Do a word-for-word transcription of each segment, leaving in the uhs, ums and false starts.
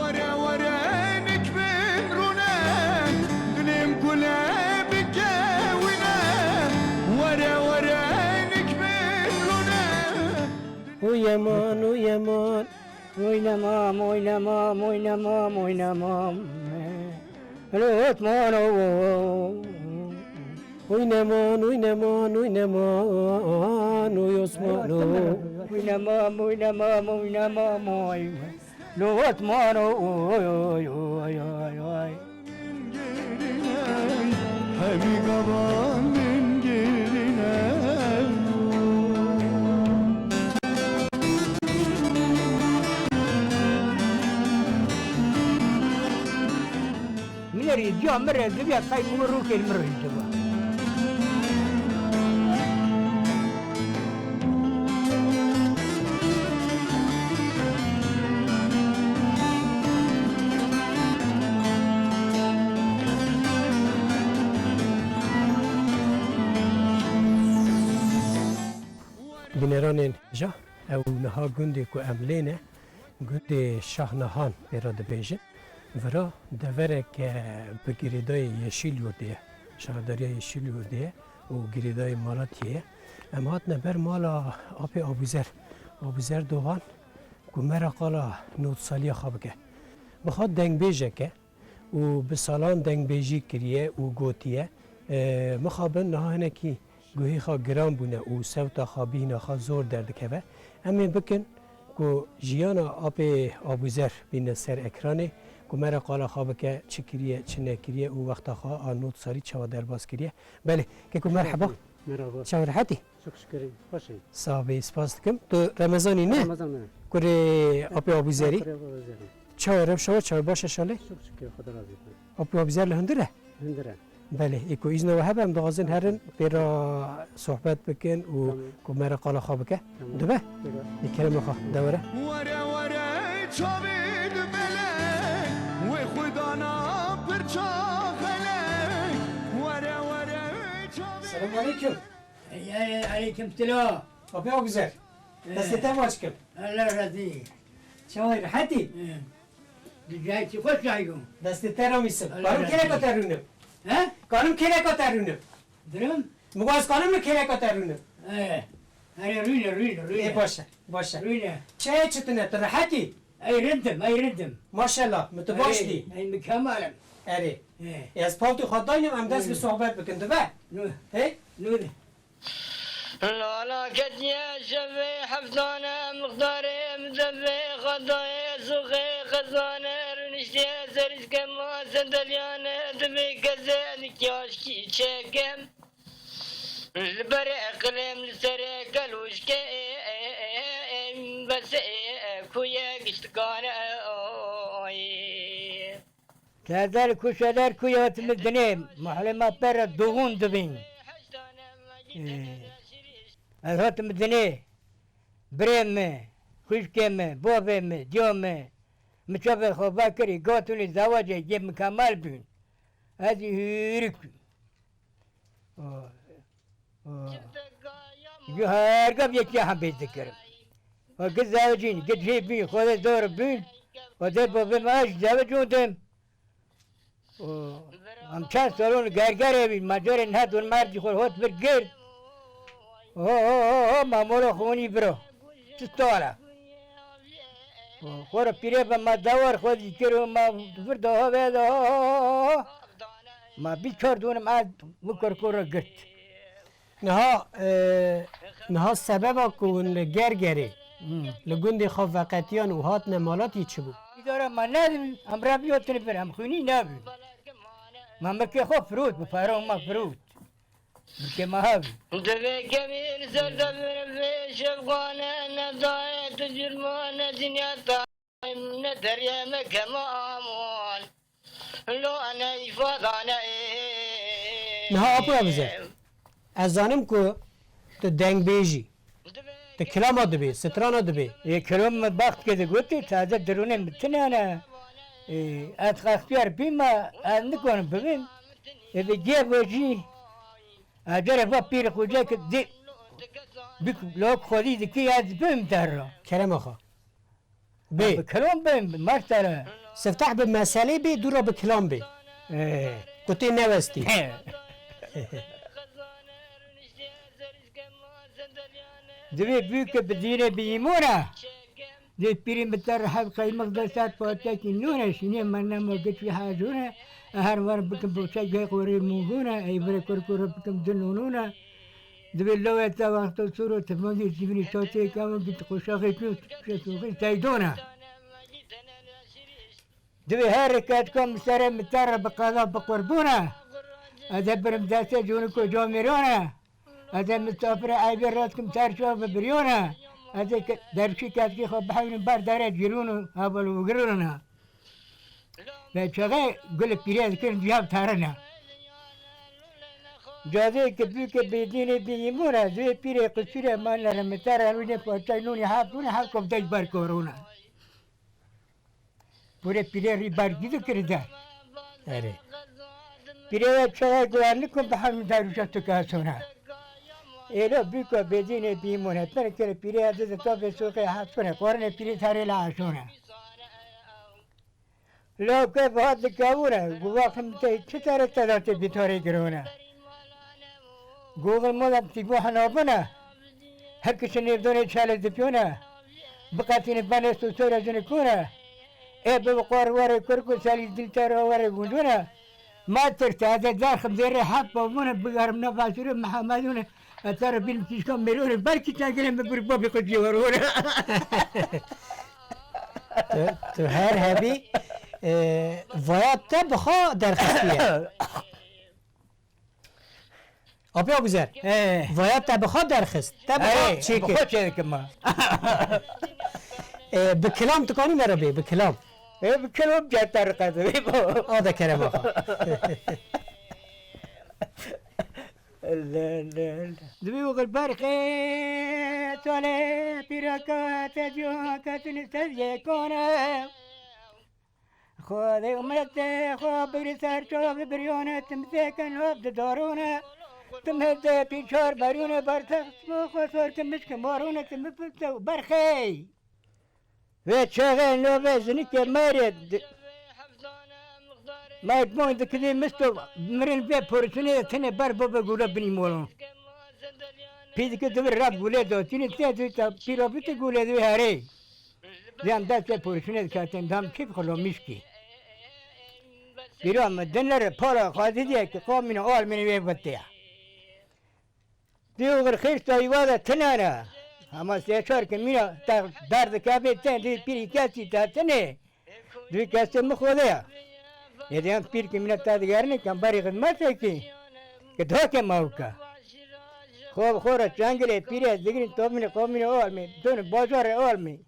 Were were nik bin rûne, dilêm gule bike wîne. Were were nik bin rûne. Uy aman, uy aman. Uy nemam, uy nemam, uy nemam, uy nemam. Hele Osman o. Uy neman, uy neman, uy neman, uy Osman o. Uy nemam, uy nemam, uy nemam, uy. Lo Osman o, oy, oy, oy, oy, oy. Hemî gavan min girîne. Min rêziya min re dibe qey min rûkên min rêziba. Bîneranên ja, ew niha gundê ku em lê ne, gundê Şahnahan pê re dibêjin. Vira deverek, e, bi girêdayê Yeşîlyurdê ye, şaredariya Yeşîlyurdê ye û girêdayê Malatiyê ye. Em hatine ber mala apê Abûzer, Abûzer Doğan, ku me re qala nod saliya xwe bike. Bi xwe dengbêjek e û bi salan dengbêjî kiriye û gotiye, e, mixabin niha hinekî guhê xwe giran bûne û sewta xwe, bîhna xwe zor derdikeve. Em ê bikin ku jiyana apê Abûzer bîne ser ekranê, ku me re qala xwe bike, çi kiriye, çi nekiriye û wexta xwe a nod salî çawa derbas kiriye. Belê, keko merheba. Merhaba. Çawa rehetî? Çok şükür, xweş e. Sax bî, spas dikim. Tu Remezanî ne? Remezan me. Kurê apê Abûzerî. Kurê Abûzerî. Çawa rewşa we, çawa baş e şalê? Çok şükür, Xweda razî be. Apê Abûzer li hundir e? Hundir e. Belê, ê ku îzna we hebe, em dixwazin herin pê re sohbet bikin û Tamam. ku me re qala xwe bike. Tamam. Dibe? Dibe. Ê kerema xwe, de were. Were were çavê dibele, wê xwe dana pirça xele. Were were çavê Selamun aleyküm. Ey, ey, aleyküm selam. Apê Abûzer. Ee. Destê te baş kim. Allah razı. Çawa rehetî? Ee. Di cayekî xweş dayî bû. Destê te ramîsim. Allah razı. Karim kêleka te rûnim. He? Karim kêleka te rûnim. Dirim? Min got ez karim min kêleka te rûnim. Ee. Erê rûne, rûne, rûne. Ê baş e, baş e. Rûne. Çayê çi tune, tu rehetî? Ey rindim, ey rindim. Maşallah, min tu baş dî. Ey mikemal im. Erê. He. Ez paltê xwe daynim, em dest bi sohbet bikin, dibe? Nû. Hey? Nû. Lala ketiye şevê heftane, mixdarê min devê xwe dayê suxê xezane, rûniştiye ser îskema sendeliyane, divê kesê nik yaşkî çekem. Li berê qilêm li serê kelûşkê, bes ê ku ye giştikane. Serdar Kuşeder ku ye hatime dinê, mahlê me pere doğun dibîn. Ee, ez hatime dinê, birê me, xwişkê me, bavê me, diya me, min çavê xwe vekirî, got hûnê zewacê yê mikemal bûn. Ez hûrik bûm. O, o. Ji her gab yekî hembêz dikirim. O gid zewicîn, gid hê bîn, xwedê dor bîn. O dê bavê me ez zewicûn dim. O, em çend salon gergerê bîn, me corê niha dûn merdî xwe hot vir gir. Ho, ho, ho, ho, ma moro xonî biro. Çi tara? O, xwe re pîrê be ma dawar xwe zî kir û ma vir daha ve de, ho, ho, ho, ho. Ma bî çar dûnim ez min kurkura girt. Niha, e, niha sebeba ku hûn li Gergerê, Hmm. li gundê xwe veqetiyan û hatine Malatî çi bû? Îdara me nedibû, em re biyotine vir, em xwînî nebûn. Ma mirkê xwe firot, bi pera ma firot. Mirkê ma hev. Divê kevî li ser te birim vê şevqane, ne dayê tu cûrmane dinya ta, ne deriyê me kema aman. Lo ne îfadane. Niha Apo Ebuzer, ez zanim ku tu dengbêj î. Tu kilama dibê, strana dibê. Ê, kilam min bext ke digotî, taze dirûnê min tune ne. Ê, ez xextiyar bîma, ez nikonim bibim. Ê, bi gêv ve jî, ez cere va pîr xwe ke di, bi lok xwedî dikî, ez bim derra. Kerema xwe. Bê. Bi kilam bê, bi mesele. Siftah bi meselê bê, dû re bi kilam bê. Ê. Ku tê newestî. Ê. Divê bûke bi dînê bi îmûne. Dê pîrê min te re hev qeymiq de ser patekî nûne, şînê me nema giç wî hezûne. Her war bikim poçek gey qorê mûgûne, ey vire kur kur bikim di nûnûne. Divê lawê te wexto sor û tifingê cîvînî çatê kevin ki qoşaxê pî û şesoxê seydona. Divê her rêket ka min serê min te re bi qeza bi qurbûna. Ez ê birim destê cûniko camêrana. Ez ê misafirê eybê rast kim ser çav bi biryona. Ez ê ke-, dervişî ketkî xwe bihewînim ber derê cîrûn û heval û girûna. Ve çaxê gulê pîrê dikirin ciyav tarine. Cadê ke bûke bêdînê bîyîmûne, zê pîrê qisûrê mane re mitera rûnê parçay nûnê heft nûnê heft kov dey ber korûne. Pûrê pîrê rî ber gî dikiri de. Erê. Pîrê ve çaxê guherlikum bi hemî derûşa tu kasûne. Êlo bûke bêdînê bîyîmûne, per kere pîrê ez de tavê soqê hesûne, qornê pîrê tarê la aşûne. Lawke bihat dikewûne, gu vaxtim te çi tere te da tê bîtorê girûne. Google modem tîbo henabûne, her kişi nêvdonê çele dipiyûne, biqetîne benê sosore jinê kûne, ê bi qor were kurk û selî dil te ra were gundûne, ma tirte, ez ê derxim zêrê hep bavûne, bigerim ne başûre Mihemedûne, ez te re bînim tîşka mêrûne, belkî te gilê min bir babî xwe cî werûne. Tu, tu her hebî, e, vaya te bi xwe derxistiye. Apya Guzer, e, vaya te bi xwe derxist. Te bi xwe çêkir. Erê, bi xwe çêdikim ma. E, bi kilam tu kanî me re bê, bi kilam. E, bi kilam cehter qedimî bu. A de kerema xwe. Divê oxir berxê tolê pîraka te ciya ketini tevye kone. Xwedê umetê xwe biri ser çav biriyone, tim zêkin hov didarone. Tim hevde pîçar beriyone, bertext xwe sor kim mişkim warone, tim bifte û berxey. Vê çaxê navê zinikê me rê di-, me bon dikidî misto mirin vê porçinê tine ber bibe gule binî molon. Pî dike divir rab gule dotîne tê dû ta pîro bite gule dû herê. Yan destê porçinê dikatin dam kîf xilo mişkî. Pîro me dinere pala xwedî diye ki qomîne olmîne vê vitiya. Dê oxir xêr tayî wa de tine ne. Hema sê çar ke mîna te derdike bê te dê pîrî kesî te tine. Dê kesê mi xwede ya. Ê dê em pîr ke mîna te digerine ke em berî xidmetê kî. Ke dake mawka. Xwe bi xwe re çengilê pîrê digirin tomîne komîne olmê. Dûne bajarê olmê.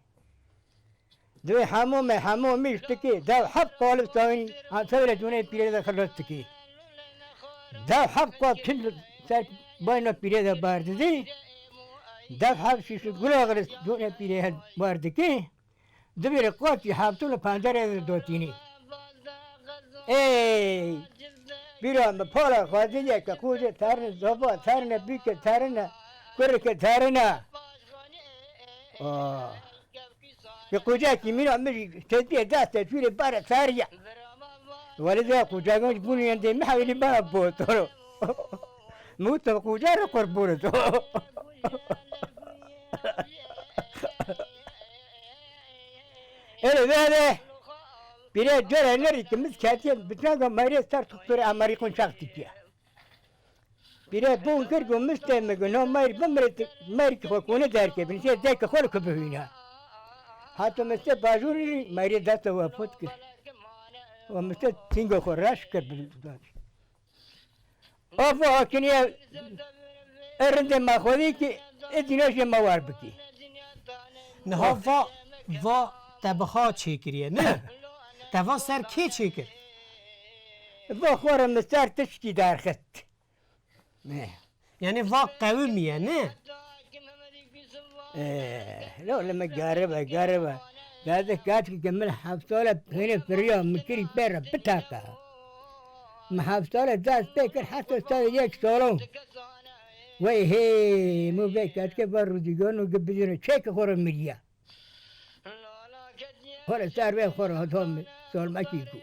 Divê hemû me, hemû me îştikê, dev heft qalib tawîn, an tevre cûnê pîrê de xilas dikê. Dev heft qal tund ser bayna pîrê de bar didî. Dev heft şîş gula xilas cûnê pîrê he bar dikê. Divê re qatî heftû li pencerê de dotînî. Ey! Bîra min pala xwedî ye ke qûcê terine, zoba terine, bîke terine, kurike terine. Ah. Ke qûcekî mîna min jî tedbiyê dest te çûrê bare sariye. Welê de qûcekê min jî bûnê yendê min hewîlî bana botoro. Min got, te qûce re qurbûn to. Êlê vê de pîrê cere nerî ki min ketiye bi çanga merê ser doktorê Amerîkon çax dikiye. Pîrê bûn kir ku mistê min ku no meyr bimire, meyr ki xwe kone derkê, bin sê dek xwe li ku bihîne. Hato mistê bajûrî meyrê dest we pot kir. Û mistê tîngo xwe reş kir bi. Ava hakiniye erinde me xwedî ki ê dîne jê me war bikî. Niha va, va te biha çêkiriye, ne? Te va ser kê çêkir? Va xwe re min ser tişkî derxist. Ne. Yani va qewimiye, ne? Eh, lo li min garibe, garibe. Derdê kaçkî ke min heft sale hênê firiya min kirî pê re bitaqe. Min heft sale dest pê kir heta sed yek salo. Wey hê, min vê kaçkê va rûdîgan û gi bidîne çêke xwe re miriye. Xwe re ser vê xwe re hata min solmekî ku.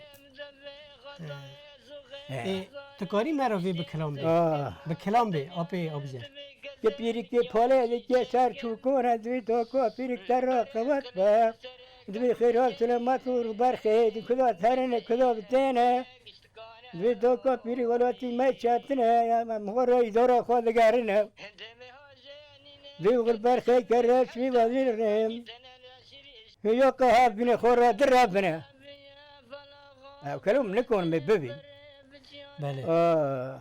He. Ê, tu karî me re vê bi kilam bê. Ah. Bi kilam bê, apê Abuzer. Ke pîrikê pale dike ser çûkore, divê doko pîrik te re qewet be. Divê xêra silemat û berxê, di kuda terine, kuda bitêne. Divê doko pîrî welatî me çetine, ya me mixo re îdara xwe digerine. Divê xwe berxê kere şî vazîrine. Hê ya ka hev bîne xwe re di re bine. Ev kelom nikon me bibî. Belê. Aa.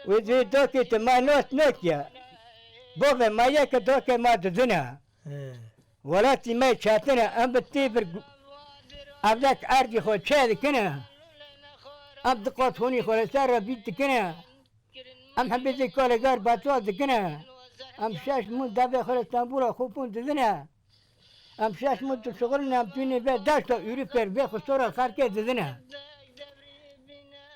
Wê divê dokê te ma nas nekiya. Bove ma yeke dokê ma didine. He. Welatî me çetine, em bi tê bir gu-, evdek erdî xwe çê dikine. Em di qat honî xwe li ser re bît dikine. Em hembê zê kalegar batwa dikine. Em şeş mûn devê xwe li Stenbûla xwe pûn didine. Em şeş mûn dişixulin, em tûnê vê deşta Ewropê vê xwe sora xelkê didine.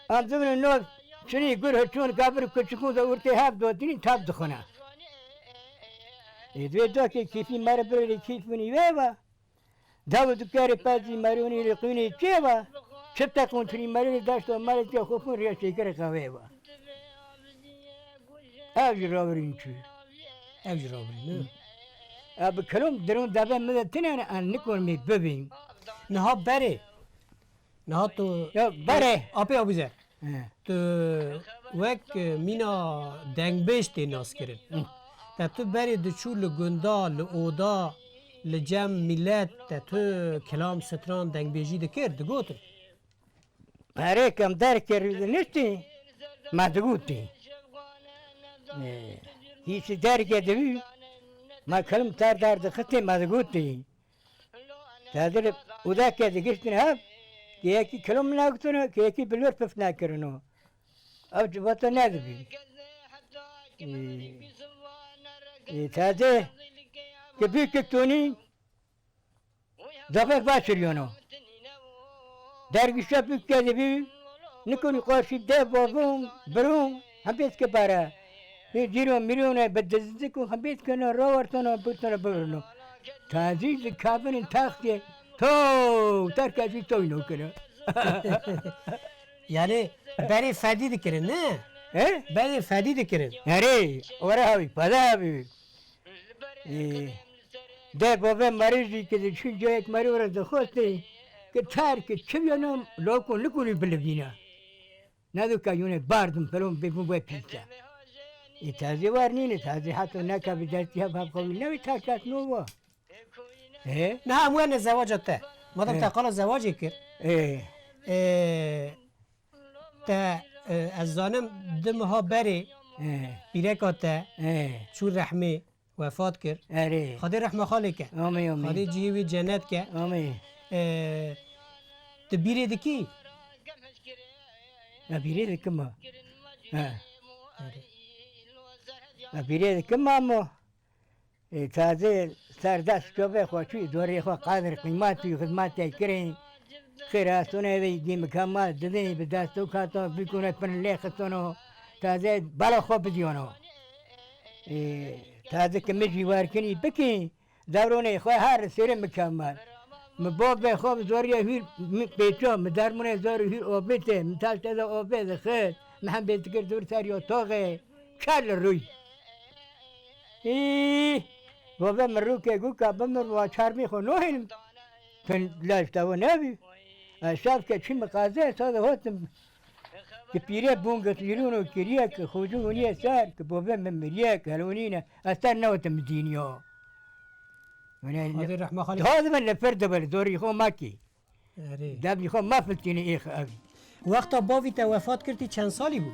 Em dibine no çinî gur hiçûn gavir kuçikûn de urtê hev dotinî tev dixwine. Ê divê dokê kîfî mere birê kîf min î vê ve. Dav û dukerê pezî merûnî li qûnê çê ve, çi teqûn tirî merûnî daşto merê tê xwe xûn rêya şêkirê qehwê ve. Ev jî rawirîn çû. Ev jî rawirîn, ne? Ev bi kelom dirûn devê min de tine ne, em nikormê bibîn. Niha berê. Niha tu Ya berê. Apê Abuzer. He. Tu wek, e, mîna dengbêj tê naskirin. Hı. Te tu berê diçû li gunda, li oda, li cem milet, te tu kilam, stran, dengbêjî dikir, digotin? Perê kem derkir niştî, me digotî. E, hîsî derge dibî, me kilim ter derdixistî, me digotî. Te dir û deke digiştin hev, kê yekî kilom negotino, kê yekî bi lor pif nekirino. Ev civata nedibî. Ê, ê, teze, ki bî ki tonî, dafek veşiriyono. Dergîşe bî ke dibî, nikonî qarşî de bavon, biron, hembêt ke bare. Hê cîro mîrone bi dizdik û hembêt ke no rawertano, birtano, bibirno. Tazî li kabinên taxtê, to, terka jî toyno kira. Yani berê fedî dikirin, ne? He? Berê fedî dikirin. Erê, were havî, pade havî. Ê, de bavê merî jî ki diçûn cayek merî were dixwestê, ki terk çi biyano, loko nikonî bilivîne. Nedu ke yûnê bardim filon bê bû wê pîse. Ê tazî wer nîne, tazî heta neka bi destî hev hev qewî newî terk hat no wa. Ê? Niha em werne zewaca te. Madem Ê. te qala zewacê kir. Ê. Ê, te, e, ez zanim di meha berê Ê. pîreka te Ê. çû rehmê. Wefat kir. Erê. Xwedê rehma xalê ke. Amê, amê. Xwedê cihê wî cennet ke. Amê. Ee, tu bîrê dikî? Ya bîrê dikim ha. He. Erê. Ya bîrê dikim ama. E, taze serdest çavê xwe çû, dorê xwe qedir qîmet û xizmetê kirin. Xêr hastone ve dî mikemal didê bi dest û kato bikune pin lê xistano. Taze bala xwe bidiyano. Ê, tade ke min jî werkinî bikî, dewronê xwe her sêrê mikemel. Mi bavê xwe bi zoriya hûr mi pêça, mi dermûnê zor û hûr obê te, mi taşte de obê dixist, mi hembê dikir dûr ser ya toxê, çer li rûy. Î, bavê min rûkê gûka bimir wa çermî xwe nohênim. Fin laj te we nebî. Ez şev ke çî min qazê, ez taze hotim. Ki pîrê bûn gitîrûn û kiriye ki xûcû hûniye ser, ki bovê min miriye, ki helûnîne, ez ser newetim dîniya. Hadi rehma xalê. Daha di min li pir dibir, zorî xwe makî. Erê. Devî xwe mefiltîne êx ev. Wexta bavî te wefat kir, tî çend salî bû?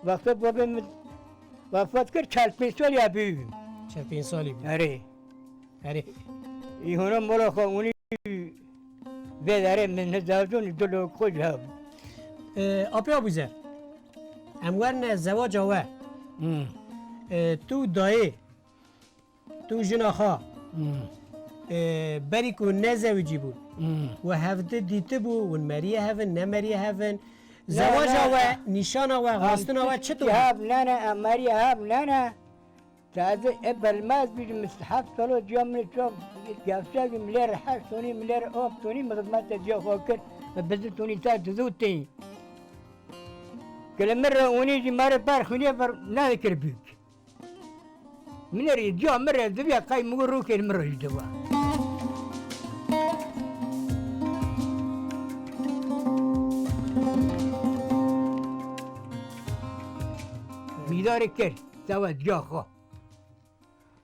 Wexta bavê min wefat kir, çel pênc salî ya bû. Çel pênc salî bû. Erê. Erê. Î hona mala xwe hûnî vê derê min nizavdûn, dilo xwe ji hev. Ee, Apê Abûzer, em werine zewaca we. Hmm. Ee, tu dayê, tu jina xwe. Hmm. Ee, berî ku nezewicî bûn, Hmm. we hevdi dîtibû, hûn meriye hevin, ne meriye hevin. Ne, Zewaca ne, we, ne. nîşana we, Em xwestina we çi tiştî tu? hev nene, em meriye hev nene. Taze e belmez bir mistehak salo ciya min çok gevşek milyer her soni milyer ok toni mi hizmet ciya xo kir. Ve bizi toni ta dizû tê. Kile min re ûnî jî me re ber xwînê ber nedikir bûk. Min re ciya min re diviya qey min rûkên min re jî diva. Mîdarê kir, sewa ciya xwe.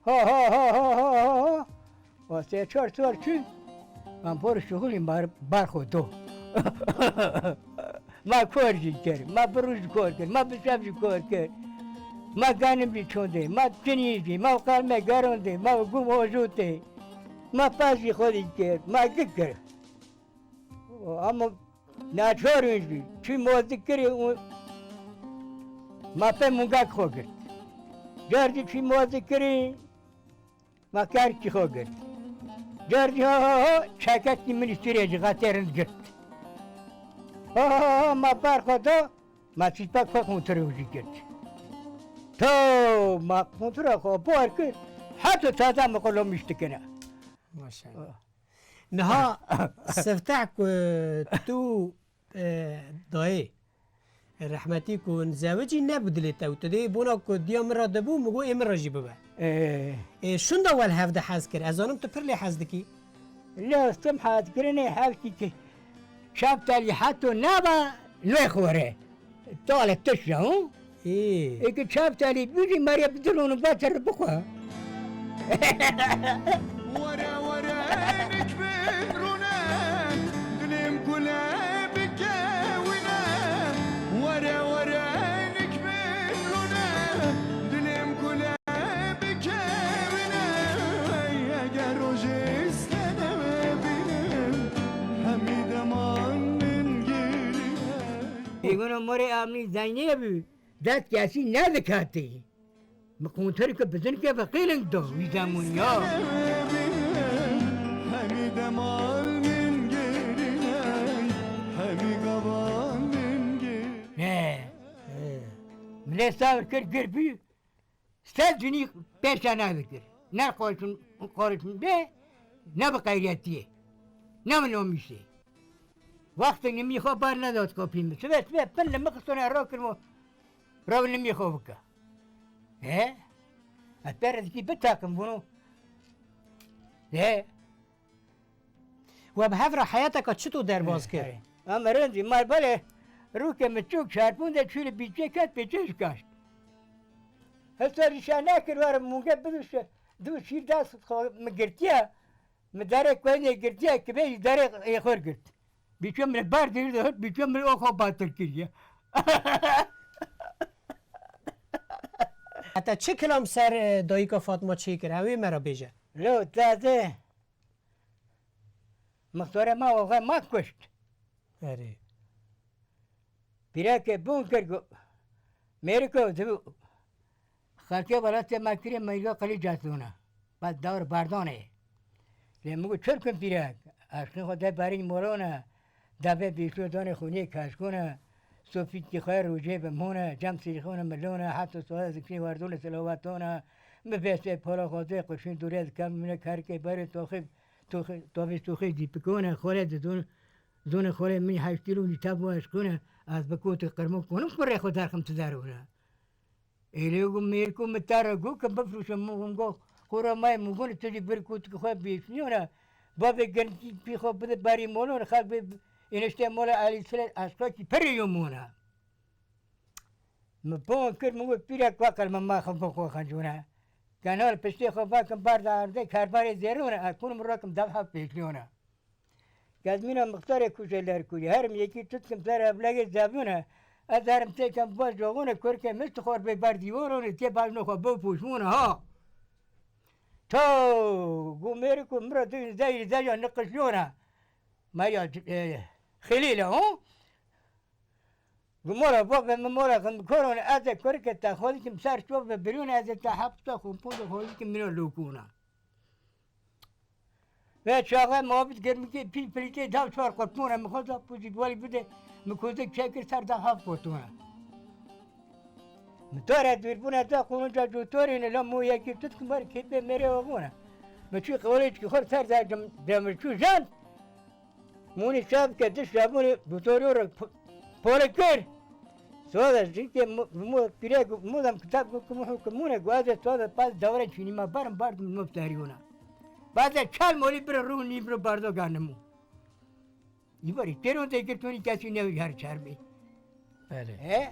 Ha, ha, ha, ha, ha, ha, ha. O sê çar sal çû, em por şixulî bar, bar xwe do. Ma kor jî kir, ma bi roj kor kir, ma bi şev jî kor kir. Ma ganim jî çondê, ma çinî jî, ma qalme gerondê, ma gum ojotê. Ma paz jî xwe dî kir, ma gik kir. Ama naçar jî, çi mozik kirî û ma pe mungak xwe girt. Car jî çi mozik kirî, ma kerkî xwe girt. Car jî ha, ha, ha, çekekî min îstîrê jî xetê rind girt. Ha, ha, ha, ma ber xwe da, ma çîpek xwe kontirê jî girt. To ma kontirê xwe bar kir, heta taze min xwe lomîş dikine. Maşallah. Niha sifteh ku tu, e, dayê, rehmetî ku zewicî nebû dilê te û tu dê bona ku diya min re dibû, min got ê min re jî bibe. Ee. Ê, şunda we li hev de hez kir. Ez zanim tu pir lê hez dikî. Lê stim hez kirinê hevkî ki çap telî heto naba lê xore. Tale tişt ya, hû? Ê. Ê ki çap telî bûjî merê bi dilûn û betir bixwe. Were were nik bin rûne, dilêm kule bikewine. Were were nik bin rûne, dilêm kule bikewine. Eger rojê îstene bînim, hemî deman min girîne. Ê guna morê amî Zeynê bû. Dest kesî nedikatî. Mi qûntir ki bizin ke ve qîling do wî zemûn ya. Hemî demal min gerîne, hemî gavan min gerîne. Ne. He. Milê sawir kir gir bî, sed cinî pêşe nedikir. Ne qoşun, qoşun bê, ne bi qeyriyetiyê, ne bi nomîşê. Wextê nimî xwe bar nedat kopî min. Sibe, sibe, pin li min xistone ro kirmo. Rew nimî xwe bike. He? Ez pê re dikî bitakim bunu. He? We bi hev re heyateke çito derbas kir? He, he. Em rind jî, mar belê rûkê min çûk şerpûn de çû li bîçê ket, bîçê ji kaşt. Hesa rîşa nekir, were mûnge bidûşe, du şîr dest xwe min girtiye. Mi derê kuenê girtiye, kibê jî derê êxor girt. Bîçe min bar dîr de hurt, bîçe min o xwe batir kiriye. Heta çi kilam ser, e, dayika Fatma çêkir? Hewê me re bêje. Lo, taze. Mixtore ma oxe ma kuşt. Erê. Pîrekê bûn kir ku mêriko dibû xelkê welatê me kirê mêriko qilî cesûne. Bes dawr berdane. Lê min got çirkin pîrek, eşqî xwe de berîn molone, devê bîşo danê xûnê keşkûne, sofîtî xwe rojê bi mûne, cem sîrxûne milûne, heta soya zikrî werdûne silawetûne, mi bêsê pola xwe zê qurşîn dûrê dikem mine kerkê berê toxî, toxî, tovî toxî dîpikûne, xolê didûn, Zonê xolê min heşt kîlo nîtev û eşqûne, ez bi kotê qirmû konim kurê xwe derxim tu derûne. Êlê û mêrkû min te re got ke bifrûşim, min hûn got, xora mayê min got, tu jî bir kotikê xwe bêşniyone, bavê girmkî pî xwe bide berî molon, xelk bê îniştê mola Elî Sile eşqekî pirê yo mona. Min bon kir, min got, pîrek veqil, min ma xwe xwe xencûne. Kenal piştê xwe vekim, berda erdê, kerbarê zêrûne, ez kunim rakim dev hev pêşliyone. Kezmîna mixtarê kûçe ler kûrî. Herim yekî tut kim ser evlegê zebûne. Ez herim têkem baş joxûne, kurkê min tu xor bê ber dîwarone, tê bajno xwe bo pûşmûne ha. To, gû mêrik û mira tu zeyri zeya niqişiyona. Meya, e, xilîle ho. Gumora bavê min mora xim koron, ez ê kurikê te xwe dikim ser çov ve birûn, ez ê te heft te xwe pûn xwe dikim mino lokûna. Ve çaxe mabit girmikê pî pilîtê dav çar qurtûna, min xwe da pûzî welî bide, min kozik çekir ser da heft qurtûna. Min to re dûrbûna da qûnca cotorê ne la mû yekî tut kumar kêpê mêrê oxûna. Min çû qewlê çikî xwe ser da dem-, demir çû jan. Mûnî çav ke di şabûnê bi toryo re p-, pole kir. Soda jî ke mu-, mu-, pîrek û mudam kitab ku, ku muhu ku mûne ku ez ê soda paz dawre çînî ma barim bardim muftariyona. Baze çal molî bire rû nî bire bardo ganimû. Îbarî têro de girtonî kesî ne her çar bê. Belê. He?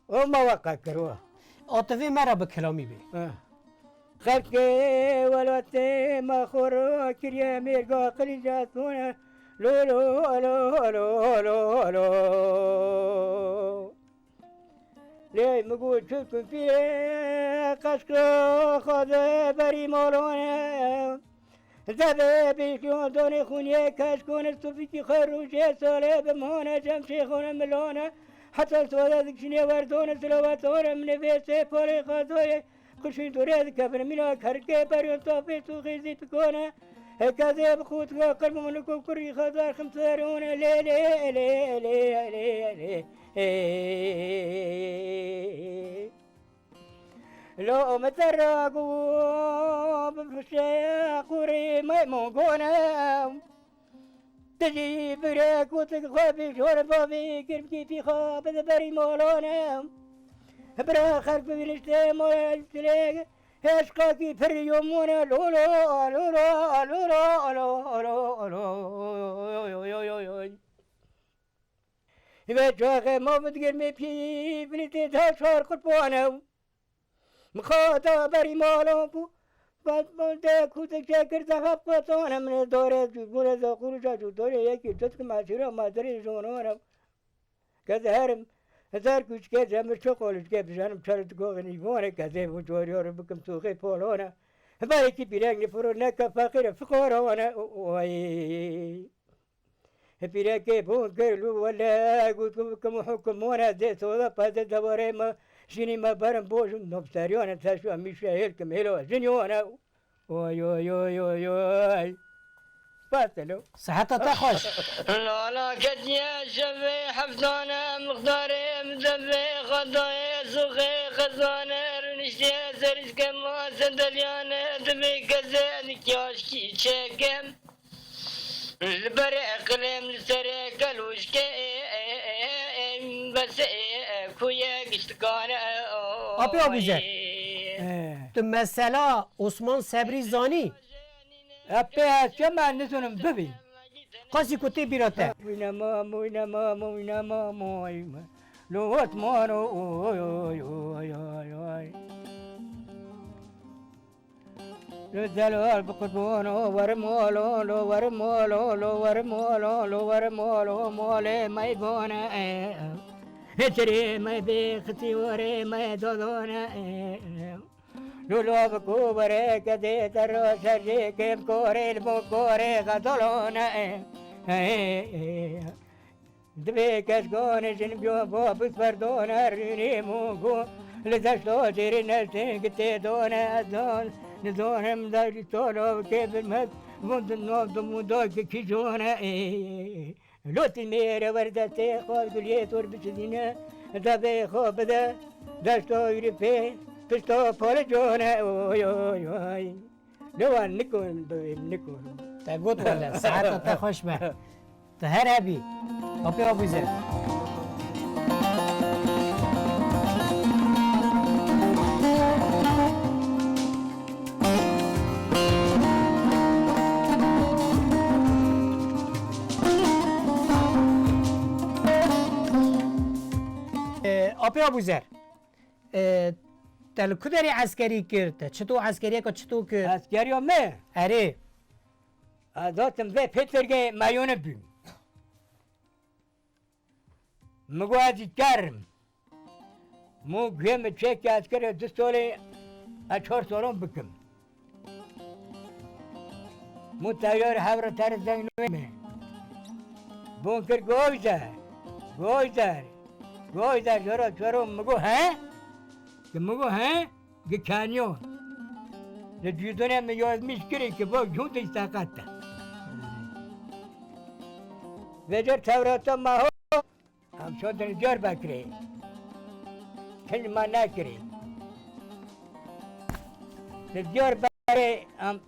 O ma we qe kir we. Ativê me re bi kilamî bê. Eh. Xelkê welatê me xwe ro kiriye mêrga qilîca tune. Lo, lo, lo, lo, lo, lo. Lê mi got çi ku pîrê qeşko xwe de berî malone. Zevê bîşiyon donê xûniyê keşkone, stufîkî xwe rûjê solê bi mane cem şêxone milane. Heta soda dikişînê werdone, silawetone min vê sê polê xwe doyê. Qişî dorê dikevin mîna kerkê beryon tafê tu xêzî bikone. Heke zê bi qût ve qirmûnik û kurî xwe dar xim serone. Lê, lê, lê, lê, lê, lê. Lo me te rago bifşe qurê me mongone. Tijî bire kutik xwe bi jor bavê girmkî pîxa bide berî molone. Bira xelk bibînişte moyel tilê heşqakî pir yomone. Lo, lo, lo, lo, lo, lo, lo, lo, lo, lo, oy, oy, oy, oy, oy. Ve çaxê ma bidgir me pî bilîtê da çar qurban ew. Mixata berî mala bû. Bad bade kutik çekir zehab qetane min ê dore cûbûne de qurûca cû dore yekî tutkim açira ma dirê jonore. Kez herim hezar kuçke zemir çok oluşke bijanim çarı dikoxin îvone kezê bu coriyor bikim tuxê polone. Belki bir rengi furu ne ka fakire fukara wane. Oy. Hepîrekê bûn kir lû wele got ku bikim hukmone dê soda peze dewarê me jînî me berin bojin nobseriyone teşwa mîşe hêl kim hêlo jin yone. Oy, oy, oy, oy, oy. Spas elo. Seheta te xweş. Lala ketiye şevê heftane, mixdarê mizevê xwedayê zuxê xezane, rûniştiye serîskema sendeliyane, divê kezê nikyaşkî çekem. Li berê qilêm li serê kelûşkê, bes ku ye giştikan. Apê Abûzer, tu mesela Osman Sebrî zanî? Apê ez çima nizanim bibî. Qasî ku tê bîra te. Mûyne ma, mûyne ma, mûyne ma, mûyne ma. Lo Osman, oy, oy, oy, oy, oy. Lo delal bi qurban o, werim olo, lo werim olo, lo werim olo, lo werim olo, molê meybone. Hitirê me bê xitî, werê me dodone. Lo lo bi ku were kedê te ro şerjê kêm korê li bo korê xedolone. Divê keşkone jin biyo bo biferdone rînê mû ku li deşto cêrê nestin ki tê done ez don nizonim dajî tolo kê bilmez vun di no dumû do ki kîjone. Lotî mêre werdestê xwe guliyê tor biçizîne devê xwe bide deşto yûrî pê pişto policone. Oy oy oy. Lewan nikon bivêm nikon. Te got wele, saeta te xweş be. Tu her hebî. Apê Abûzer. E, Apê Abûzer. E, te li ku derê eskerî kir? Te çito eskeriyeka çito kir? Eskeriya me? Erê. Ez hatim vê Pêtergê meyûne bûm. Min got, ez î kerim. Min guhê min çêkî ez kire du solê, ez çar solon bikim. Min teyar hevre tere deng nû me. Bon kir, Goyder, Goyder, Goyder, jara çero. Min got, he? Ki min got, he? Gi kanyon. Li cûdunê min yazmîş kirî ki bo cûdî seqet e. Vêca Tewrata me ho, em şandin Diyarbekirê. Hin ma nekirî. Li Diyarbekirê em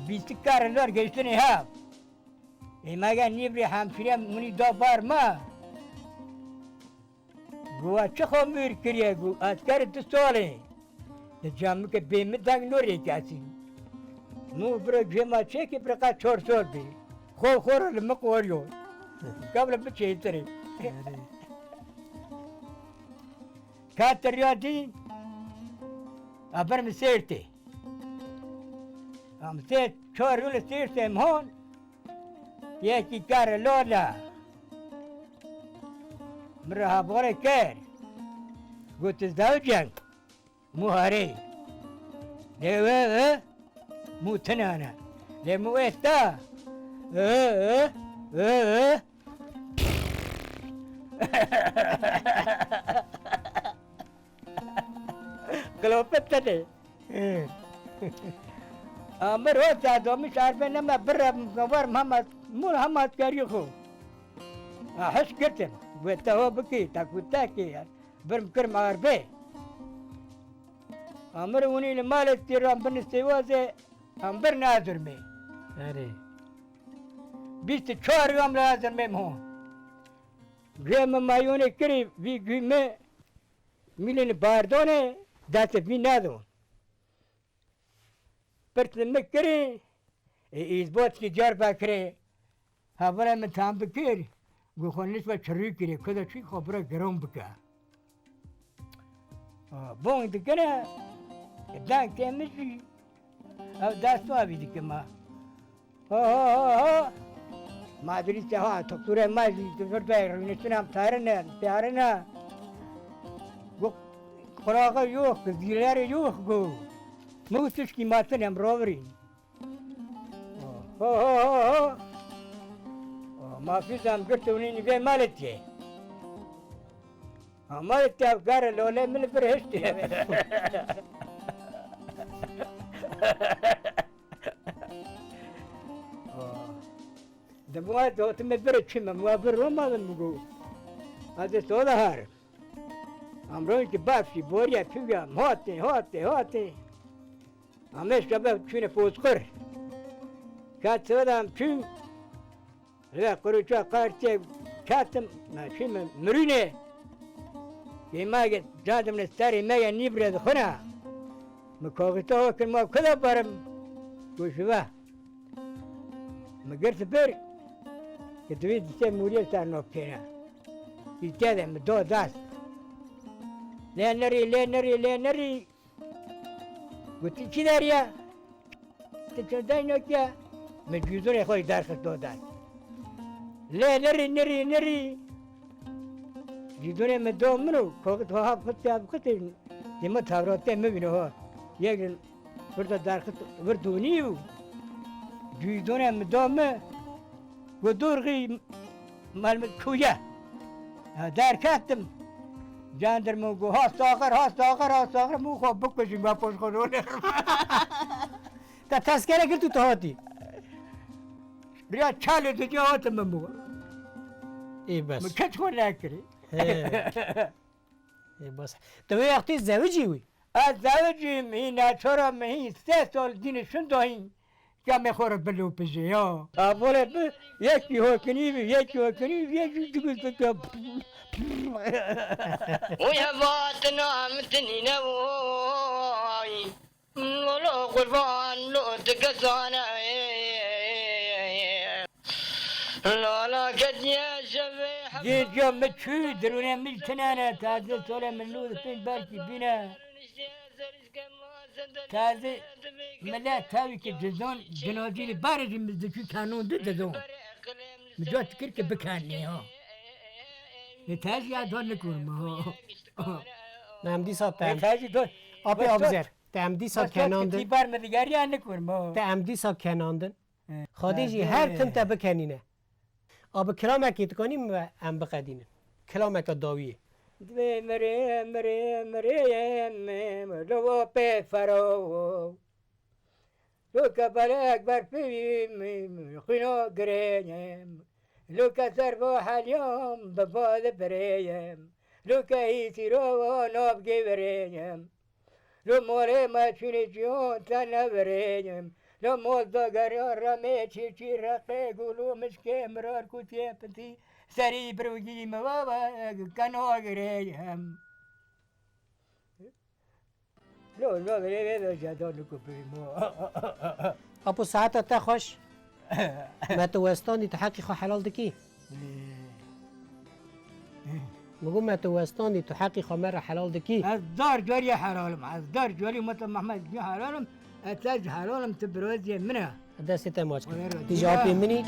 bîstik kar lar geştinê hev. Ê me ge nîbrî hemşîre minî da bar me. Got, we çi xwe mûr kiriye? Got, ez kere du salê. Di camike bê min deng norê kesî. Min bira guhê me çêkî bira qet çar sal bî. Xwe xwe re li min qoriyo. Gavle biçêtirê. Erê. Ka tiriya dî, a bir min sêrtê. Em sê çar yû li sêrtê em hon. Yekî kare lola. Min re habore kir. Got, tu zewceng? Mu harê. Lê we, we, mu tinane. Lê mu êsta. We, we, we, we. Qilopit tede. Amir ho, te domî şarbe neme birre, var hema, mûl hema askerî xo. A, hiş girtim. Ve te ho bikî, te ku te kî, bir kirim arbe. Amir hûnî li malê tîran bin sêwazê, em bir nazirmê. Erê. Bîst û çar yom li nazirmê ho. Guhê min mayonê kirî, vî guhê min mîlên bardonê, destê vî nedon. Pirs li min kirî, ê, îzbotkî Diyarbekirê, hevalê min tam bikir, got, xwe nişve çirûkirê, ku de çî xwe bira giron bike. A, bong dikine, dengê min jî, ew dest avî dike me. Ho, ho, ho, ho. Ma dirî te ha, doktorê me jî, doktor bey, rûniştin em tarine, tarine. Got, qulağı yok, zîleri yok, got. Min got, tişkî matin em rovirîn. Ho, ho, ho, ho. Ma fîzam girtûnî nîvê maletiye. Ama tevkar lole min bir hişti. De bu ay dotime bir çime, bu bir Roma bu. Hadi soda har. Amron ki bafşi, borya, püga, hati, hati, hati. Ame şebe çune pozkur. Kat soda çün. Ve kuruça kartê katim, me çî me mirûne. Kê me ge cadim ne serê me ye nîbre dixuna. Mi kaxita ho kir ma kuda barim. Ku ji ve. Mi girt bir. Ki divê dîse mûriyê ser nokêne. Îte de mi do dest. Lê nerî, lê nerî, lê nerî. Gotî, çi deriya? Ti çi dey nokiya? Min cûzûnê xwe derxist do der. Lê nirî, nirî, nirî. Cûzûnê min do min û kokit ha bixitê, ha bixitê. Dima tevratê min bîne ha. Yek din vir de derxist, vir donî û cûzûnê min do min. Got, durxî mal min çûye. Ya derketim. Jandarma got, ha saxir, ha saxir, ha saxir, min xwe bikujim, ya poş xwe rûne. Te tezkere girt û tu hatî. Riya çalê dinya hatim min bû. Ê bes. Min keç xwe nekirî. He. Ê bes. Tu wê wextî zewicî wî? Ez zewicîm, hî neçara min hî sê sal dînê şinda hî. Camê xwe re bilopijê ya. Abolê bi, yekî hokinî bi, yekî hokinî bi, yekî digu digu. Oy hevatina em tinîne oy. Lolo qurban lo dike zane. Lala kediye şevê. Gênca min çû, dirûnê min tinane, taze sole min nû di pênc belkî bîne. Tazî millet tevî ki dizon, cinazî li barê jî min dikî kanûn di dizon. Min cot kir ki bikanî ha. Li tazî ya don nikurma ha. Em dîsa te Li tazî don. Apê Abizer, te em dîsa kenandin. Bar min digeriya nikurma ha. Te em dîsa kenandin. He. Xwedê jî He. her tim te bikenîne. A bi kilamekê dikanî me em biqedînin. Kilameke dawiyê. Divê mirê, mirê, mirê, em, em, lo pê fero. Lo ke belek ber pî, xwîno girê, em. Lo ke ser bo heliyam, bi bo dibirê, em. Lo ke hîsîro, nav givirê, em. Lo molê me çûnî ciyon te nevirênim. Lo mol dageriya remê çî çî reqê gul û mişkê mirar kutiyê pitî serî birwigî mi baba keno girêyim. Lo lo vê vê vê jadon ku birîmo. Apo saeta te xweş. Me tu westandî tu heqî xwe helal dikî. Min got me tu westandî tu heqî xwe me re helal dikî. Ez dar carî helalim. Ez dar carî mete Mehmed jî helalim. Ez te jî helalim tu biroziyê min e. Destê te maç kir. Wêra Tî ji dîya. Apê min î.